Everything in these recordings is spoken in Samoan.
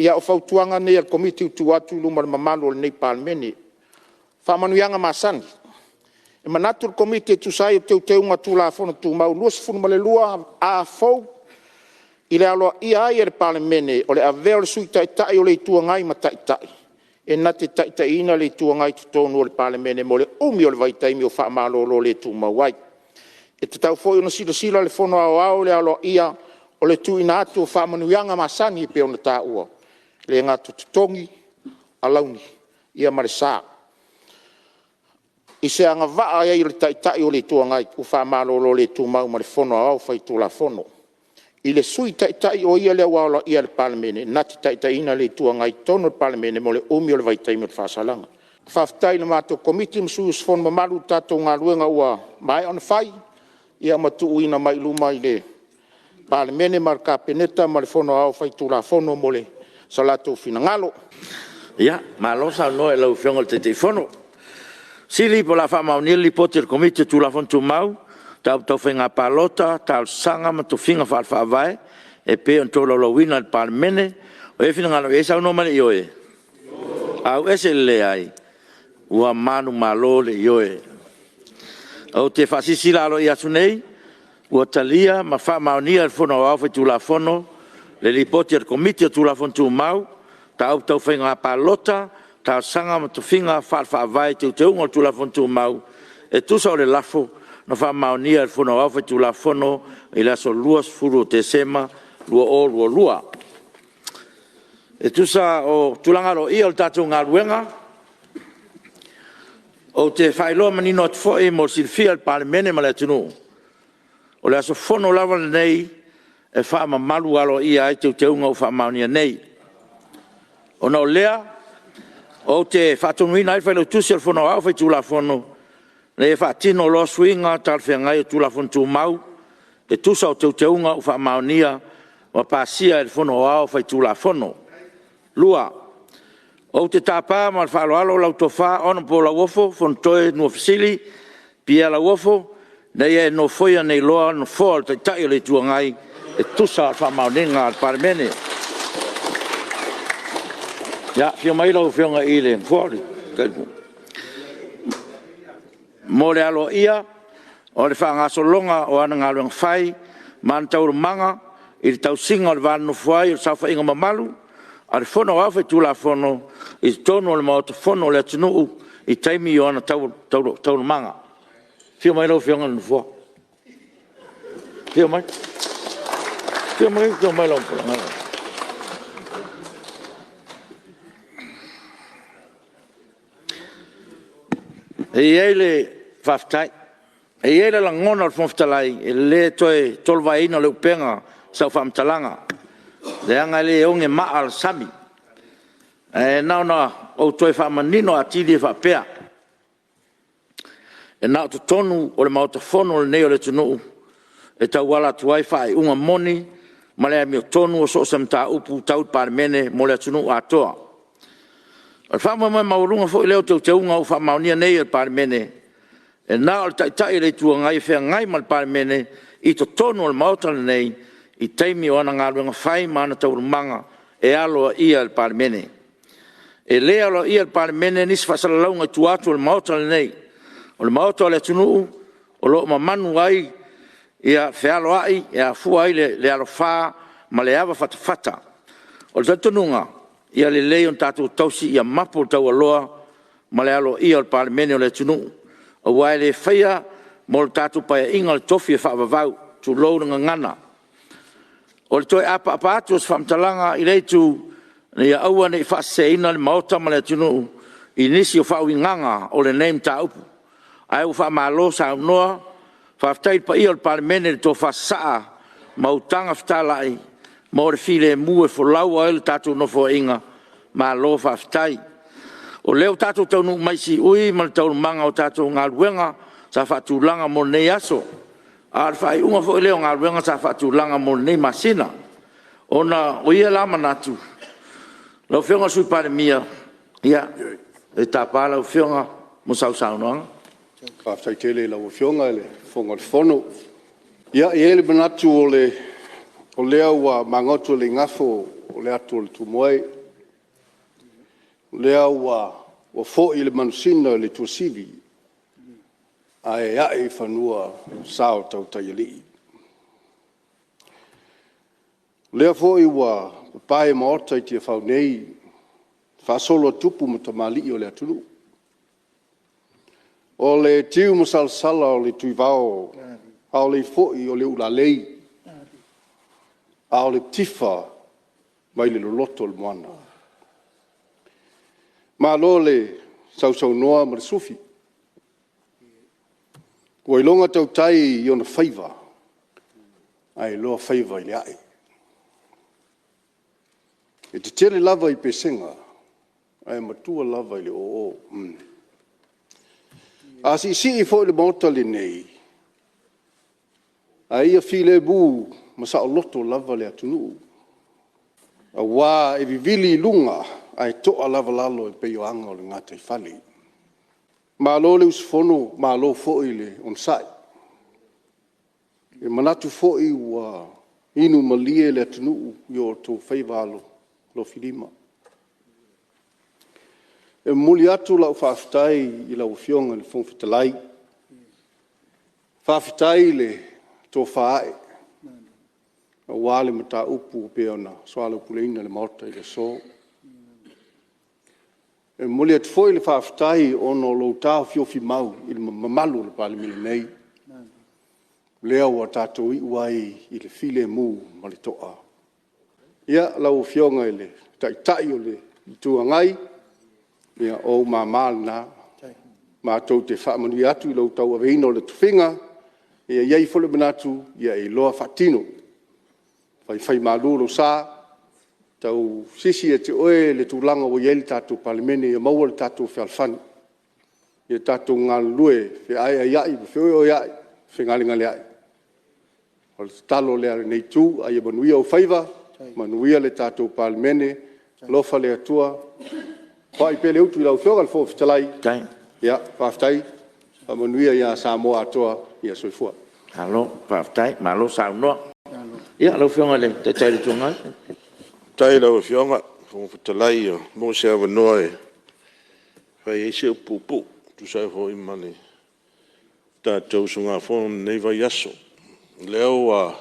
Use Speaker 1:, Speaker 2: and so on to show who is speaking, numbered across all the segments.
Speaker 1: Ia o fautuaga nei a le Komiti e tuu atu i luma o le mamalu o lenei Palemene. Faamanuiaga masani. E manatu le Komiti e tusa ai o Teuteuga o Tulafono Tumau 22 A fou, i le aloaia ai e le Palemene o le avea o le Sui Taitai o le Itu Agai ma Taitai, e na te taitaiina le Itu Agai i totonu o le Palemene mo le umi o le vaitaimi o faamalolo le tumau ai. E tatau foi ona silasila le Fono Aoao i le aloaia o le tuuina atu o faamanuiaga masani e pei ona taua, e le gata o totogi, alauni ia ma le sa, i se agavaa i ai o le Taitai o le Itu Agai ua faamalolo le tumau ma le Fono Aoao Faitulafono i le Sui Taitai o ia lea ua aloaia e le Palemene, e na te taitaiina le Itu Agai i totonu o le Palemene mo le umi o le vaitaimi o le faasalaga. Faafetai i le matou Komiti ma sui usufono mamalu i le tatou galuega ua maea ona fai, ia ma tuuina mai i luma i le Palemene ma le Kapeneta ma le Fono Aoao Faitulafono mo so latou finagalo.
Speaker 2: Ia, malo saunoa i lau Afioga i le Taitaifono. O le a faamaonia le Lipoti a le Komiti o Tulafono Tumau, Mataupu Tau Faiga Palota, Talosaga ma Tofiga Faale-Faavae e pei ona tolaulauina e le Palemene. O i ai le finagalo e saunoa mai le ioe. Ua manumalo le ioe. Ou te faasilasila aloaia atu nei, ua talia ma faamaonia e le Fono Aoao Faitulafono le Lipoti a le Komiti o Tulafono Tumau, Mataupu Tau Faiga Palota, Talosaga ma Tofiga Faale-Faavae i Teuteuga o le Tulafono Tumau, e tusa o le lafo na faamaonia e le Fono Aoao Faitulafono i le aso 20 Tesema 2022. E tusa o tulaga aloaia o le tatou galuega, ou te faailoa manino atu foi mo le silafia e le Palemene ma le atunuu, o le aso Fono lava lenei e faamamalu aloaia ai teuteuga ua faamaonia nei. Ona o lea, ou te faatonuina ai le Failautusi o le Fono Aoao Faitulafono, ina ia faatino loa suiga talafeagai o Tulafono Tumau e tusa o teuteuga ua faamaonia ma pasia e le Fono Aoao Faitulafono. 2. Ou te tapa ma le faaaloalo lau Tofa Hon Lauofo Fonotoe Nuafesili Pierre Lauofo, ina ia e nofoia nei loa le Nofoa o le Taitai o le Itu Agai e tusa o le faamaoniga a le Palemene. Ia, afio mai lau Afioga i le Nofoa. Mo le aloaia o le faagasologa o ana galuega fai ma ana taualumaga i le tausiga o le va nonofo ai o le saofaiga mamalu a le Fono Aoao Faitulafono i totonu o le Maota Fono o le atunuu i taimi o ana taualumaga. Afio mai lau Afioga i le Nofoa. Afio mai. Afio mai. E i ai le faafetai. E i ai le lagona o le Fofoga Fetalai, e le toe tolovaeina le upega o sau faamatalaga, leaga e le oge maa le sami. Ae na ona ou toe faamanino atili e faapea, e na o totonu o le Maota Fono lenei o le atunuu e tauala atu ai faaiuga moni ma le amiotonu o so o se mataupu tau i le Palemene mo le atunuu atoa. O le faamoemoe maualuga foi lea o teuteuga ua faamaonia nei e le Palemene, e na o le Taitai o le Itu Agai e feagai ma le Palemene i totonu o le Maota lenei i taimi o ana galuega fai ma ana taualumaga e aloaia e le Palemene. E le aloaia e le Palemene nisi faasalalauga i tua atu o le Maota lenei. O le Maota o le atunuu o lo o mamanu ai fealoai e afua ai le alafa ma le avafatafata. O le talitonuga, ia lelei ona tatou tausi ia mapo le taualoa ma le aloaia o le Palemene o le atunuu, aua e le faia mo le tatou Paeaiga o le tofi e faavavau, tulou le gagana. O le toe apaapa atu o se faamatalaga i lea Itu, ina ia aua ne i faaseseina le Maota ma le atunuu i nisi o faauigaga o lenei mataupu. Ae ua faamalo saunoa, faafetai i le paia o le Palemene i le tofa sasaa ma utaga fetalai mo le filemu e folau ai le tatou Nofoaiga, malo faafetai. O lea ua tatou taunuu mai i siui ma le taualumaga o tatou galuega sa faatulaga mo lenei aso, a o le faaiuga foi lea o galuega sa faatulaga mo lenei masina. Ona o ia la manatu, lau Afioga i le Sui Palemia, ia, ou te tapa lau Afioga mo sau saunoaga.
Speaker 3: Faafetai tele i lau Afioga i le Fofoga Fetalai. Ia, e i ai le manatu o lea ua magoto le igafo o le atu a le Tumua e, o lea ua foi le manusina i le Tuasivi, ae ae i fanua le sa o Tautaialii. O lea foi ua papae maota i Tiafau nei faasolo a tupu ma tamalii o le atunuu. O le tiu ma salasala o le tuivao a o le foi o le ulalei, a o le tifa mai le loloto o le moana. Malo le sausaunoa ma le sufi, ua iloga tautai i ona faiva, ae iloa faiva i le ae. E tetele lava i pesega, ae matua lava i le oo. A siisii foi le Maota lenei, a ia filemu ma saoloto lava le atunuu, aua e vivili luga ae toa lava lalo e pei o aga o le gataifale. Malo le usufono, malo foi le onosai. E manatu foi ua inu malie le atunuu i o outou faiva alofilima. E momoli atu lau faafetai i lau Afioga i le Fofoga Fetalai, faafetai le tofa ae aua le mataupu e pei ona soalaupuleina i le Maota i le aso. E momoli atu foi le faafetai ona o lou taofiofimau i le mamalu o le Palemene nei, lea ua tatou iu ai i le filemu ma le toa. Ia, lau Afioga i le Taitai o le Itu Agai, ia o ou mama na. Matou te faamanuia atu i lou tauaveina o le tofiga, ia i ai foi le manatu ia e iloa faatino, faifaimalu lou sa, tausisi ia te oe le tulaga ua i ai le tatou Palemene ia maua le tatou fealofani, ia tatou galulue feaeaeai ma feoeoeai, fegalegaleai. O le tatalo lea a lenei Itu, ae ia manuia ou faiva, manuia le tatou Palemene, alofa le Atua foai pea le utu i lau Afioga i le Fofoga Fetalai. Faafetai, faamanuia ia Samoa atoa. Soifua.
Speaker 2: Malo faafetai, malo saunoa. Ia lau Afioga i le Taitai o le Itu Agai.
Speaker 4: Faafetai i lau Afioga i le Fofoga Fetalai ua maua se avanoa e fai ai se upu puupuu e tusa ai foi ma le tatou usugafono i lenei vaiaso. O lea ua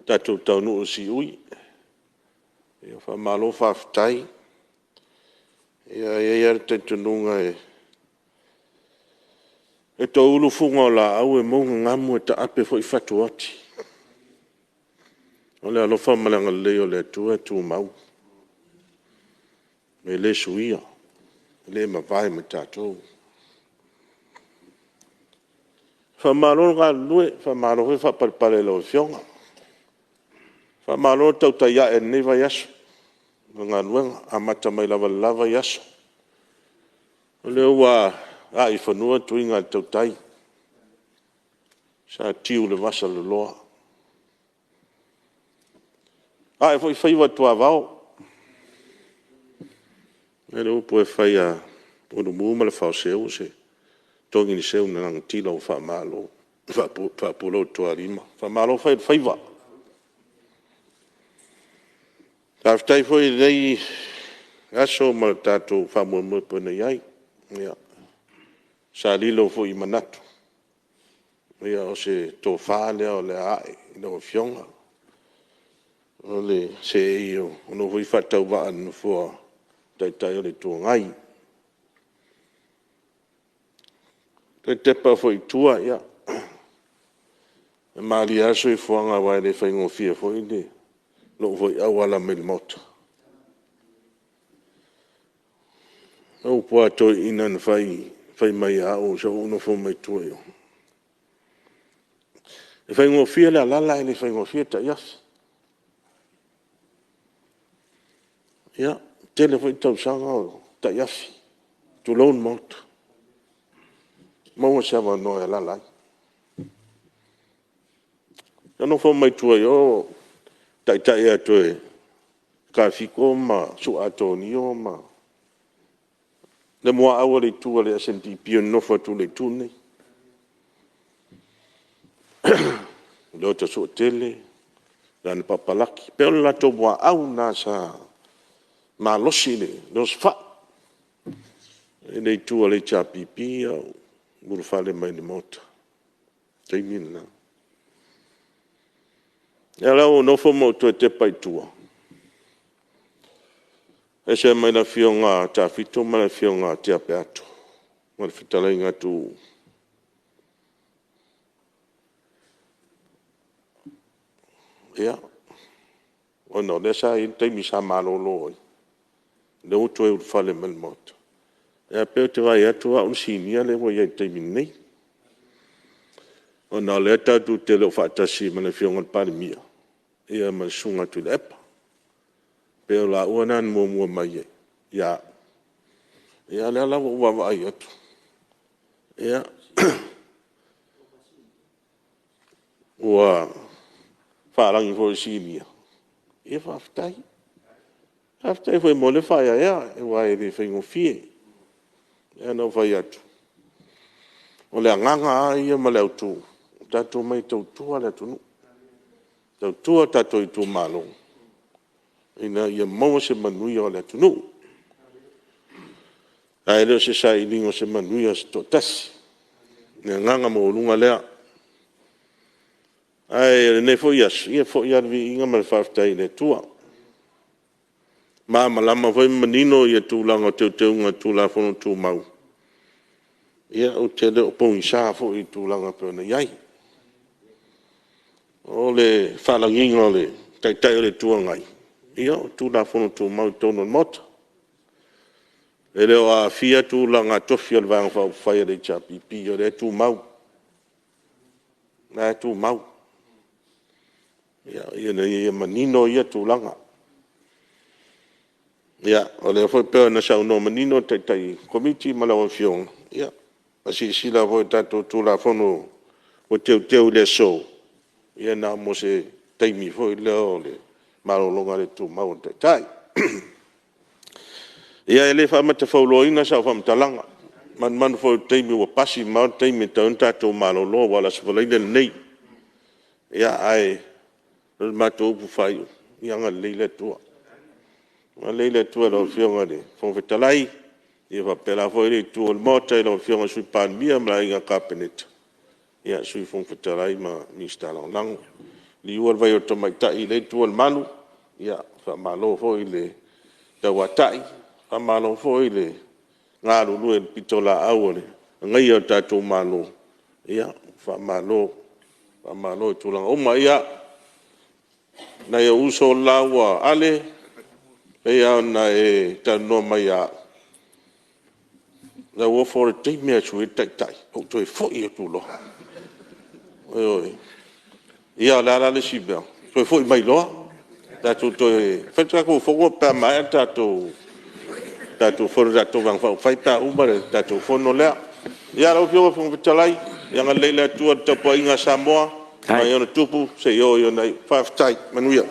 Speaker 4: tatou taunuu i le siui, faamalo faafetai. E i ai lava le talitonuga e toulu fuga o laau e mou nanamu e taape foi fatu ati. O le alofa ma le agalelei o le Atua e tumau, e le suia, e le mavae ma tatou. Faamalo le galulue, faamalo foi le faapalepale i lau Afioga. Faamalo le tautai ae i lenei vaiaso ma galuega, amata mai lava i le la vaiaso. O lea ua ae i fanua le tuiga a le tautai sa tiu i le vasaloloa. Ua ae foi faiva o le tuavao, fai mai le upu e fai ia Ulumu ma Lefaoseu, o se togi le seu na lagatila ua faapulou i le tualima. Faamalo fai o le faiva. Faafetai foi i lenei aso ma le tatou faamoemoe e pei ona i ai. Ia, sa lilo foi i manatu, o se tofa lea o le a ae i lau Afioga, o le seei o lou foi faatauvaa i le nofoa o le Taitai o le Itu Agai. Toe tepa foi i tua, ia, e malie lava le soifuaga aua e le faigofie foi lou foi auala mai i le Maota. O upu lava a toeaiina na fai mai ia au a o ou nofo mai tua i o, e faigofie le alala ae le faigofie tainafi. Ia, e tele foi tausaga o tainafi, tulou le Maota, maua se avanoa e alaala ai. Na nofo mai tua i o o taitai atu e Taafito ma Su'a Atonio ma le muaau a le itu a le SNDP e nonofo atu i le itu lenei, Leota Suatele, lana papalagi. E pei o le latou muaau lena sa malosi le osofai i le itu a le HRPP a o ulufale mai i le Maota i le taimi lena. O lea la ua ou nofo ma ou toe tepa i tua, e ese mai le afioga ia Tafito ma le afioga ia Tea Peato ma le fetalaiga ia Tuuu. Ia, ona o lea sa i ai le taimi sa malolo ai, lea ua toe ulufale mai i le Maota, ae pei ou te vaai atu o au le sinia lea ua i ai i le taimi nei, ona o lea tatou te le o faatasi ma le Afioga i le Palemia ma le Susuga ia Tuilaepa. E pei o laua na na muamua mai ia au, a o lea la ua ou vaavaai atu, ia, ua faalagi foi e le Sinia, ia faafetai. Faafetai foi mo lea faaeaea aua e le faigofie. E pei ona ou fai atu, o le agaga lava ia ma le autu, tatou te omai e tautua le atunuu, tautua o tatou itumalo ina ia maua se manuia o le atunuu, ae le o se sailiga o se manuia o se toatasi. O le agaga maualuga lea. Ae o lenei foi aso, ia e foi lava le viiga ma le faafetai i le Atua. Ua malamalama foi ma manino tulaga o Teuteuga o le Tulafono Tumau, ia ou te le o pogisa foi i tulaga e pei ona i ai. O le faalagiga o le Taitai o le Itu Agai, ia o Tulafono Tumau i totonu o le Maota. E le o aafia tulaga tofi o le Vaega Faaupufai a le HRPP, o lea e tumau, o la e tumau, ina ia manino ia tulaga. Ia, o lea foi e pei ona saunoa manino le Taitai Komiti ma lau Afioga, ia, a silasila foi i le tatou Tulafono ua teuteu i le aso, ia na mo se taimi foi lea o le malologa le tumau a le Taitai. Ia e le faamatafauloaina sau faamatalaga, e manumanu foi i le taimi ua pasi mamao le taimi e tatau ona tatou malolo aua o le Aso Faraile lenei. Ae o le matou upu faaiu, ia agalelei le Atua. Ia agalelei le Atua i lau Afioga i le Fofoga Fetalai, ia faapena foi lea Itu o le Maota i lau Afioga i le Sui Palemia ma le Aiga Kapeneta, Sui Fofoga Fetalai ma Minisita Lagolago. Liua le vai o le tamaitai i lea itu o le malu, faamalo foi le tauatai, faamalo foi le galulue i le pitolaau i le agaia o le tatou Malo. Faamalo, faamalo i tulaga uma. Ia, nai ou uso le la ua Ale, e pei lava ona e talanoa mai ia au, Lauofo o le taimi lava e sui ai le Taitai, ou toe foi atu loa. Ioe. Ia o le a la le isi mea? Toe foi mai loa tatou toe fai le tatou fono pe a maea le tatou Fono a le tatou Vaega Faaupufai pe a uma le tatou Fono lea. Ia lau Afioga i le Fofoga Fetalai, ia agalelei le Atua i le tapuaiga a Samoa mai ona tupu seia oo i ona iu. Faafetai. Manuia.